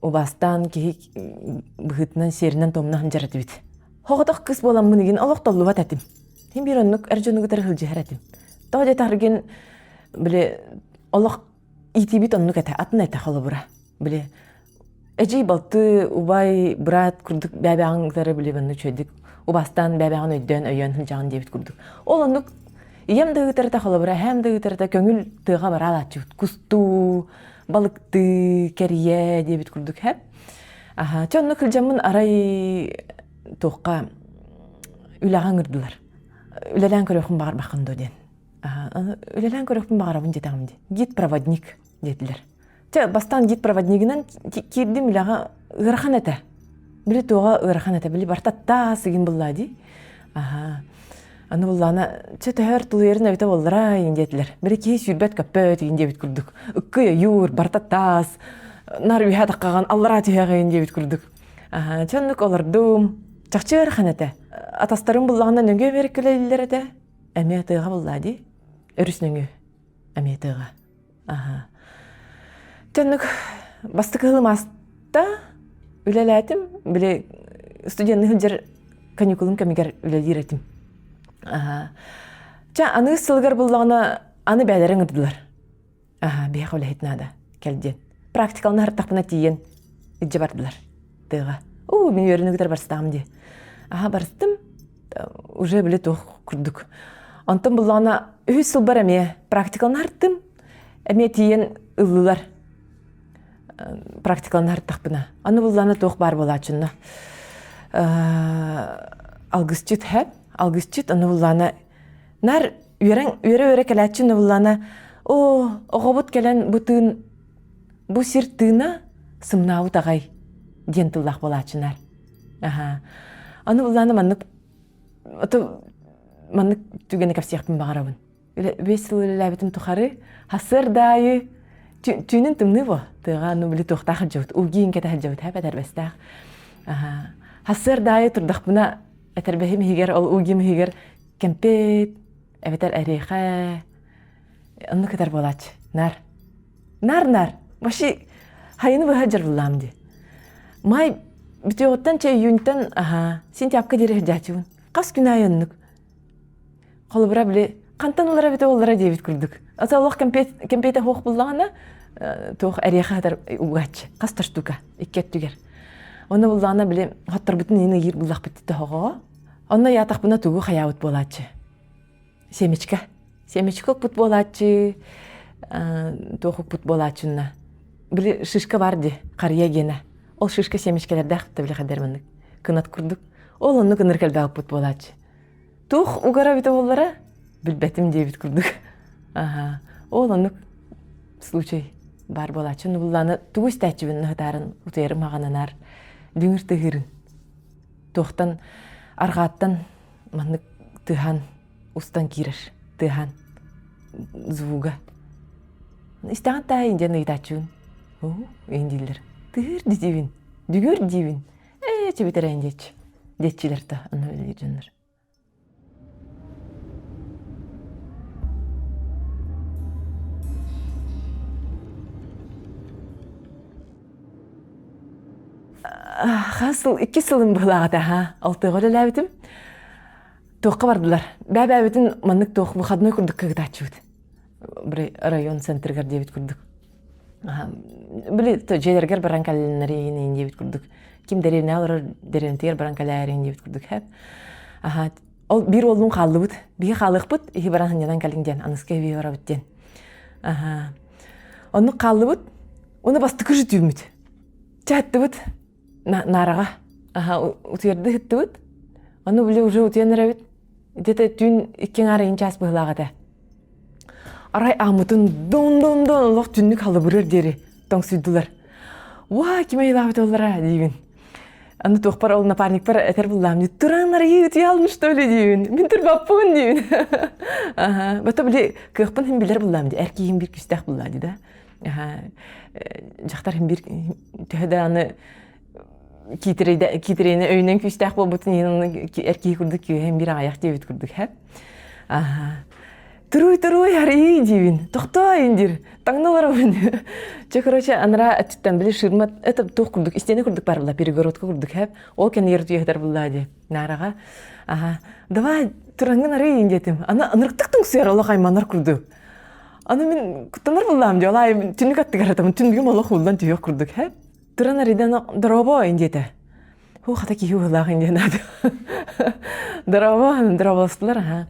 убаастаан киһи быһыытынан сиэринэн туомна сылдьар этибит. Хоҕотох кыс буоламмын игин олох толлубат этим. Хим биир оннук эр дьону кытары сылдьыһар этим. Тоҕо диэтэхиргин били олох иитиибит оннук этэ, атын этэ холобура. Били эдьиий балты, убай, брат курдук бэйэ-бэйэҕин кытары били манна үчүгэйдик убаастаан бэйэ-бэйэҕин өйдөөн өйөөн сылдьаҕын диэбит курдук. Ол оннук ийэм да ыытарата холобура, эһээм да ыытарата көҥүл тыаҕа бараалааччыбыт. Кустуу, балыктыы, кэрийэ диэбит курдук һэ. Аха, чэ оннук сылдьаммын арай туохха үлэҕэ ыҥырдылар. Үлэлээн көрүөхпүн баҕарбаххын дуо диэн. Үлэлээн көрүөхпүн баҕарабын диэтэҕим дии. Гид-проводник диэтилэр. Чэ, бастаан гид-проводнигынан киирдим үлэҕэ ыарахан этэ. Били туоҕа ыарахан этэ. Били барыта таас игин буллаа дии. Аха. Аны буллаана, чэ төһөр тулуйарын эбитэ буоллара иин диэтилэр. Били киһи сүүрбэт көппөт иин диэбит курдук. Ыккый ойуур, барыта таас, нар үһэ таххаҕан аллараа түһэҕин диэбит курдук. Аха, чэ оннук олордум. Чахчы ыарахан этэ. Атастарым буллаҕына нөҥүө Америкалыыллар этэ. Эмиэ тыаҕа буллаа дии. Өрүс нөҥүө. Эмиэ тыаҕа. Аха. Төннүк бастакы ыһылым ааста үлэлээтим. Били студенный сылдьар каникулум кэмигэр үлэлиир этим. Аха. Чэ, аныгыс сылыгар буллаҕына аны бээлэрин ыҥырдылар. Аха, биһиэхэ үлэһит наада, кэл диэн. Практикалана сырыттахпына тиийэн илдьэ бардылар тыаҕа. Уу, мин үөрэнэ кытары барыстаҕым дии. Аха, барыстым. Уже били туох курдук. Онтон буллаҕына үһүс сылбар эмиэ практикалана сырыттым. Эмиэ тиийэн ыллылар практикалана сырыттахпына. Аны буллаҕына туох баар буолааччынна. Алгысчыт хэп, алгысчыт аны буллаҕына Нар үөрэн үөрэ-үөрэ кэлээччи ныбыллана оо оҕобут кэлэн бу тыын бу сир тыына сымнаабыт аҕай диэн тыллаах буолааччынар. Аха. Аны буллаана маннык ото Маннык түгэни кэпсиэхпин баҕарабын. Бес сыл үлэлээбитим тухары хасыар даайы түүнүн тымныы бо тыаҕа ну били туохтаах сылдьабыт угиин кэтэ сылдьабыт хэп этэрбэстээх хасыар даайы турдахпына этэрбэһим иһигэр ол угим иһигэр кэмпиэт эбэтэр эриэхэ оннук кытар буолааччы нар нар нар вообще хайыны быһа дьарбылаам ди май бүтүөҕүттэн чэ июньтан аха сентябрька диэри сылдьааччыбын хас күн аайы оннук Холобура, били, хантан ылара эбитэ буоллара диэбит курдук. Ата олох кэмпиэтэ суох буллаҕына, туох эриэхэ хатар угааччы. Хас да штука икки өттүгэр. Онно буллаҕына, били, хотторбутун иин ыйыыр буллахпыт тоһоҕоҕо. Онно яатахпына тугу хайаабыт буолааччы. Семечка. Семечка укпут буолааччы, туох укпут буолааччынна. Били шишка бар ди, харыйа гиэнэ. Ол шишка семечкэлэрдээх били хадэр маннык кынат курдук. Ол оннук ыныр кэлбээх укпут буолааччы. Туох угара эбитэ буоллара билбэтим диэбит курдук. Аха. Ол оннук случай баар буолааччы. Нубуллааны тугу истээччибин наһытаарын утуйарым аҕананаар дүҥүр тыһыырын. Туохтан арҕааттан маннык тыһан устан киирэр тыаһаан звуга. Истэҕин таайын диэн ыйытааччыбын. Оо, иин дииллэр. Тыһыыр дитибин, дүгүр диибин. Ээ, чэбитэрээн диэччи. Диэччилэр да, онно үлэлиир дьоннор. Хас сыл, икки сылым быһылааҕыта, ха, алтыга үлэлээбитим. Туохха бардылар. Бээ-бээбитин маннык туох выходной курдук кыгытааччыбыт. Район центрыгар диэбит курдук. Били дьиэлэргэр баран кэллиннэриин диэбит курдук. Ким дэриэбинэҕэ олорор дэриэбинэтигэр баран кэлээриин диэбит курдук. Аха, ол биир уоллуун хааллыбыт. Биһи хаалыахпыт, иһи баран сынньанан кэлиҥ диэн, аныска биһи барабыт диэн. Аха. Оннук хааллыбыт. Уну бастакы түүммүт. Чааттыбыт наараҕа. Аха, утуйарды ыһыттыбыт. Ону били уже утуйан эрэбит. Где-то түүн икки аҥаар ыйын чаас быһыылаах этэ. Арай ааммытын дон-дон-дон олох түннүк халыбырыар диэри тоҥсуйдулар. Уа, ким айылаабыт оллара диибин. Аны туохпар ол напарникпар этэр буллаам дии туран арыйыы утуйалым что ли диибин. Мин турбаппын диибин. Аха. Бата били кыахпын хин билэр буллаам дии. Эр киһим бир күүстээх буллаа дии да. Аха. Дьахтар хин бир төһө да аны киитирэйини өйүнэн күүстээх буолбутун иһин эр киһи курдук күүһэн биир аҕыйах диэбит курдук һэ туруй туруй арыйыы диибин тохтоо диир таҥна олоробун чэ короче анараа өттүттэн били ширма это туох курдук истиэнэ курдук бар була перегородка курдук һэп ол кэннигэр утуйа буллаа дии наараҕа аха давай тураҥҥын арый диэтим аны ынырыктык тоҥсуйар олох айманар курдук аны мин куттанар буллаам дии ол аайы түннүк аттыгар атамын түннүгүм олох ууллан түһүөх курдук һэп Туран арыйдан дорообо диэтэ. Ху хата киһи уһулаах диэн аата. Дорообо, дорооболостулар аха.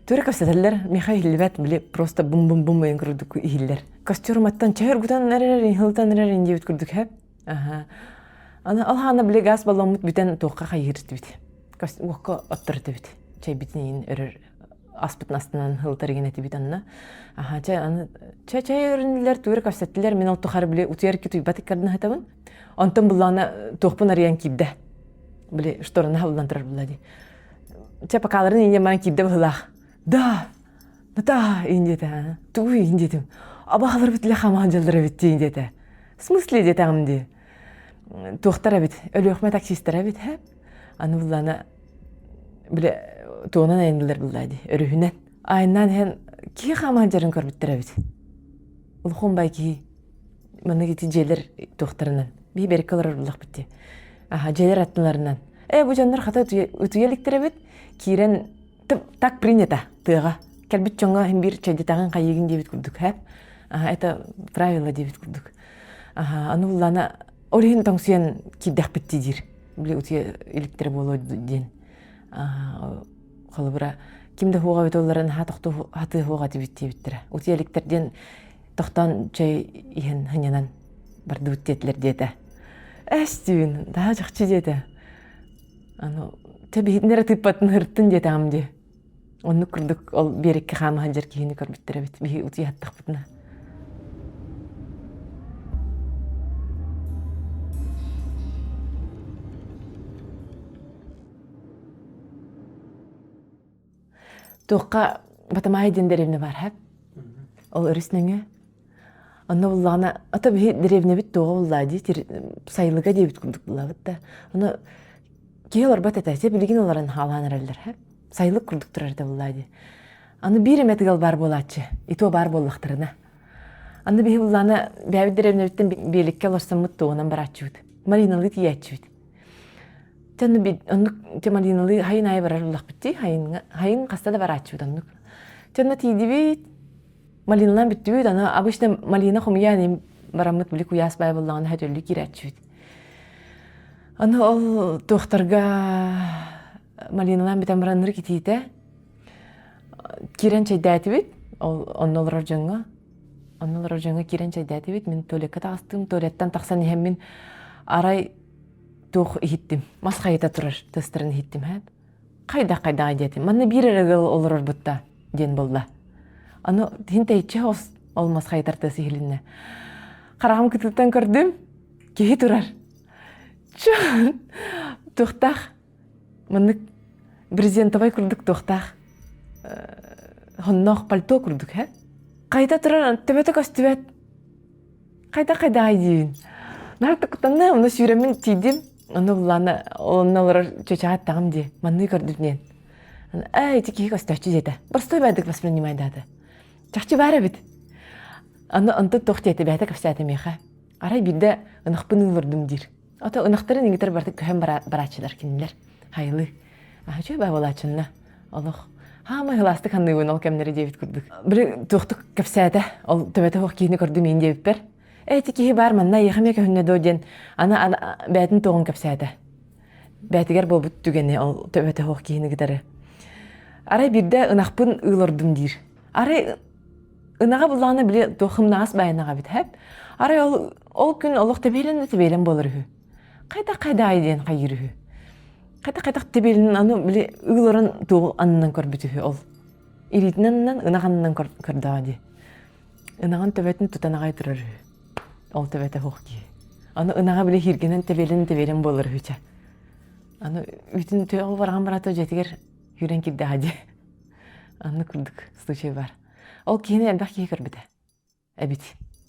Түөрэ кэпсэтэллэр, миэхэ иһиллибэт, били просто бум-бум-бум ойон курдук иһиллэр. Костюматтан чай оргутан эрэр, иһилтан эрэр диэбит курдук хэп. Аха. Аны ол хаана били газ балломмут бүтэн туохха хайыыр этибит. Уокка оттор этибит. Чайбитин иин өрөр аспытын астынан һылтар игин этибит анна. Аха, чэ, аны чэ чэй өрүннүлэр, тугу кэпсэттилэр, мин ол тухары били утуйар ки туйбат иккардына сытабын. Онтон буллаана туохпун арыйан киирдэ. Били штораны хабыллан турар булла дии. Чэ, покаларын инде баран киирдэ быһылаах. Да, Ната ин диэтэ. Тугу ин диэтим. Абаһалар бит хамаан дьаллар эбит диин диэтэ. В смысле диэтэҕим дии. Туохтар эбит, Өлүөхмэ таксистара эбит, һэ. Аны буллаана били туонан айаннылар буллаа дии өрүһүнэн айаннаан иһэн киһи хааман дьарын көрбүттэр эбит улахан бай киһи маннык ити дьиэлэр туохтарынан биһи бэриккэ олорор буллахпыт дии аха дьиэлэр аттыларынан ээ бу дьоннор хата утуйа иликтэр эбит киирэн так принято тыаҕа кэлбит дьоҥҥо иһин биир чэйдитэҕин хайыыгын диэбит курдук һэ аха это правило диэбит курдук аха аны буллаана ол иһин тоҥсуйан киирдэхпит дии диир били утуйа иликтэрэ буолуо диэн холобура ким да хуоҕа эбит олларын наһаа тохтуу хатыы хуоҕа этибит диэбиттэрэ утуйа иликтэр диэн тохтоон чэй иһэн сынньанан бардыбыт диэтилэр диэтэ эс диибин даһа чахчы диэтэ аны тэбиһитин эрэ тыыппатын ырыттын диэтэҕим дии Оннук курдук ол биэрэккэ хаама сылдьар киһини көрбүттэр эбит биһи утуйа сыттахпытына. Туохха Батамаай диэн дэриэбинэ баар һэп. Ол өрүс нөҥүө. Онно буллаҕына, ото биһи дэриэбинэбит туоҕа буллаа дии, сайылыга диэбит курдук буллабыт да. Ону киһи олорбот этэ, чэ билигин олорон хаалаан эрэллэр һэп. Сайылык курдук турар этэ буллаа дии. Аны биир эмэ тыгал баар буолааччы, и то баар буоллахтарына. Аны биһи буллаана бэйэбит дэриэбинэбиттэн биэликкэ олорсоммут туоҕунан барааччыбыт. Мариналыы тиийээччибит. Чэ оннук чэ Малиналыы хайын аайы барар буоллахпыт дии, хайыҥҥа хайын хаста да барааччыбыт оннук. Чэ онно тиийдибит, малиналаан бүттүбүт, аны обычно малина хомуйан им бараммыт били куйаас баай буоллаҕына хөтөллүү киирээччибит. Аны ол туохтарга малиналаан бүтэн бараннары китиитэ киирэн чэйдээтибит, ол онно олорор дьоҥҥо. Онно олорор дьоҥҥо киирэн чэйдээтибит, мин туалекка таҕыстым, туалеттан тахсан иһэммин арай туох иһиттим мас хайыта турар тыастарын иһиттим һээт хайдах хайдаҕай диэтим манна биир эрэ ыал олорорбут да диэн буолла аны иһин тэйиччи хос ол мас хайытар тыас иһилиннэ хараҕым кытыттан көрдүм киһи турар туохтаах маннык брезентовай курдук туохтаах хонноох пальто курдук һэ хайта турар төбөтө көстүбэт Хайдах-хайдаҕай диибин. Наһаа куттанным, онно сүүрэммин тиийдим. Онно буллаана, онно олорор чычаа аттаҕым дии. Манныы көрдүм диэн. Ээ, ити киһи көстөөччү диэтэ. Простой байдык воспринимайдаата. Чахчы баар эбит. Аны онтон туох диэтэ, бэйэтэ кэпсээтэ миэхэ. Арай биирдэ ынахпын ыллырдым диир. Ото ынахтарын иҥитэр барыта көһөн барааччылар кинилэр. Хайылыы. Аһычы баабалааччынна. Олох хаамай ылаастык анныыбын ол кэмнэри диэбит курдук. Били туохтук кэпсээтэ, ол төбөтө суох киһини көрдүм иин диэбиппэр. Ээ, ити киһи баар манна эйиэхэ эмиэ көһүннэ дуо диэн аны бэйэтин туоҕун кэпсээтэ. Бэйэтигэр буолбут түгэни ол төбөтө суох киһини кытары. Арай биирдэ ынахпын ыылордум диир. Арай ынаҕа буллаҕына били туох хымнаҕас баайынаҕа эбит һэп. Арай ол ол күн олох тэбиэлэн да тэбиэлэн буолар үһү. Хайдах хайдаай диэн хайыыр үһү. Хайдах хайдах тэбиэлин аны били ыыларын туох аннынан көрбүт үһү ол. Илиитин аннынан ынах аннынан көрдөҕө дии. Ынаҕын төбөтүн тутан аҕай турар үһү. Ол төбөтө суох киһи. Аны ынаҕа били хииргэнэн тэбиэлин тэбиэлин буолар үһү чэ. Аны үүтүн ол бараҕан барата дьиэтигэр күүрэн киирдэҕэ дии. Анны курдук случай бар. Ол киһини элбэх киһи көрбүтэ. Эбит,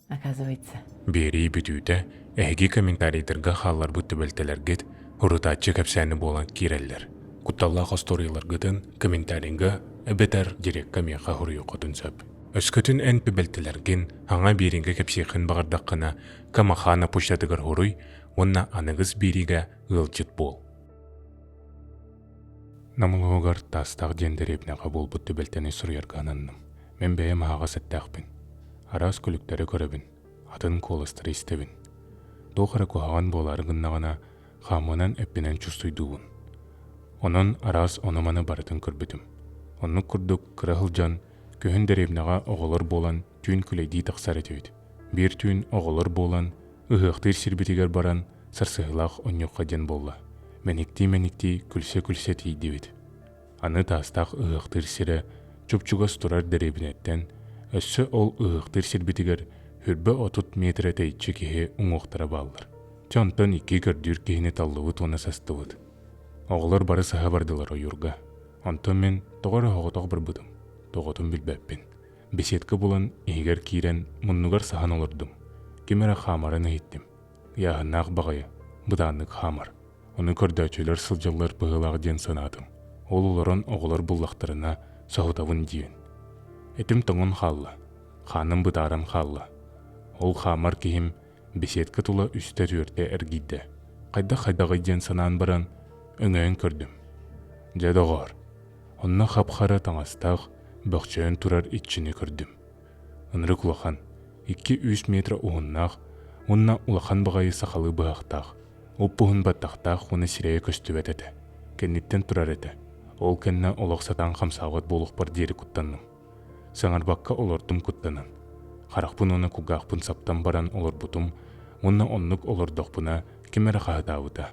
оказывается. Биэрии бүтүүтэ эһиги комментарийдарга хаалларбыт түбэлтэлэргит урутааччы кэпсээни буолан киирэллэр. Кутталлаах остуоруйаларгытын комментарийга эбэтэр дирекка миэхэ суруйуоххутун сөп. Өскөтүн эн түбэлтэлэргин хаҥа биэриигэ кэпсиэххин баҕардаххына, Камахана почтатыгар суруй уонна аныгыс биэриигэ ыалдьыт буол. Нам улууһугар Таастаах диэн дэриэбинэҕэ буолбут түбэлтэни суруйарга ананным. Мин бэйэм аһаҕас эттээхпин. Араас күлүктэри көрөбүн, атын куоластары истэбин. Туох эрэ куһаҕан буолаары гыннаҕына, хаамыынан эппинэн чувствуйдуубун. Онон араас ону-маны барытын көрбүтүм. Оннук курдук кыра сылдьан, күһүн дэриэбинэҕэ оҕолор буолан түүн күлэйдии тахсар этибит. Биир түүн оҕолор буолан, ыһыахтыыр сирбитигэр баран, сарсыһылаах онньуохха диэн буолла. Мэниктии-мэниктии, күлсэ-күлсэ тиийдибит. Аны Таастаах ыһыахтыыр сирэ чуп-чугас турар дэриэбинэттэн, өссө ол ыһыахтыыр сирбитигэр хүрбэ 30 миэтэрэ тэйиччи киһи уҥуохтара бааллар. Чэ онтон икки көрдүүр киһини таллыбыт уонна састыбыт. Оҕолор бары саһа бардылар ойуурга. Онтон мин тоҕо эрэ соҕотох барбытым, тоҕотун билбэппин. Беседка булан иһигэр киирэн муннугар саһан олордум. Ким эрэ хаамарын иһиттим. Ыйааһыннаах баҕайы, бытааннык хаамар. Ону көрдөөччүлэр сылдьаллар быһыылаах диэн санаатым. Ол олорон оҕолор буллахтарына соһутабын диэн. Этим тоҥон хаалла, хааным бытааран хаалла. Ол хаамар киһим беседка тула үстэ-түөртэ эргийдэ. Хайдах-хайдаҕый диэн санаан баран, өҥөйөн көрдүм. Дьэ, доҕоор, онно хап-хара таҥастаах, бөхчөйөн турар иччини көрдүм. Ынырык улахан, 2-3 метр уһуннаах уонна улахан баҕайы сахалыы быһахтаах, уп-уһун баттахтаах уонна сирэйэ көстүбэт этэ, кэнниттэн турар этэ. Ол кэннэ олох сатаан хамсаабат буолуохпар диэри куттанным. Саҥарбакка олордум куттанан. Харахпын уонна кулгаахпын саптан баран олорбутум уонна оннук олордохпуна ким эрэ хаһытаабыта.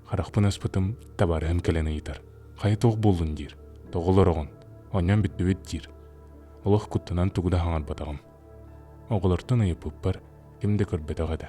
Харахпын аспытым, табаарыһым кэлэн ыйытар: «Хайа туох буоллун?» диир. «Тоҕо олороҕун? Оонньоон бүттүбүт» диир. Олох куттанан тугу да хаҥарбатаҕым. Оҕолортон ыйыппыппар, ким да көрбөтөх этэ.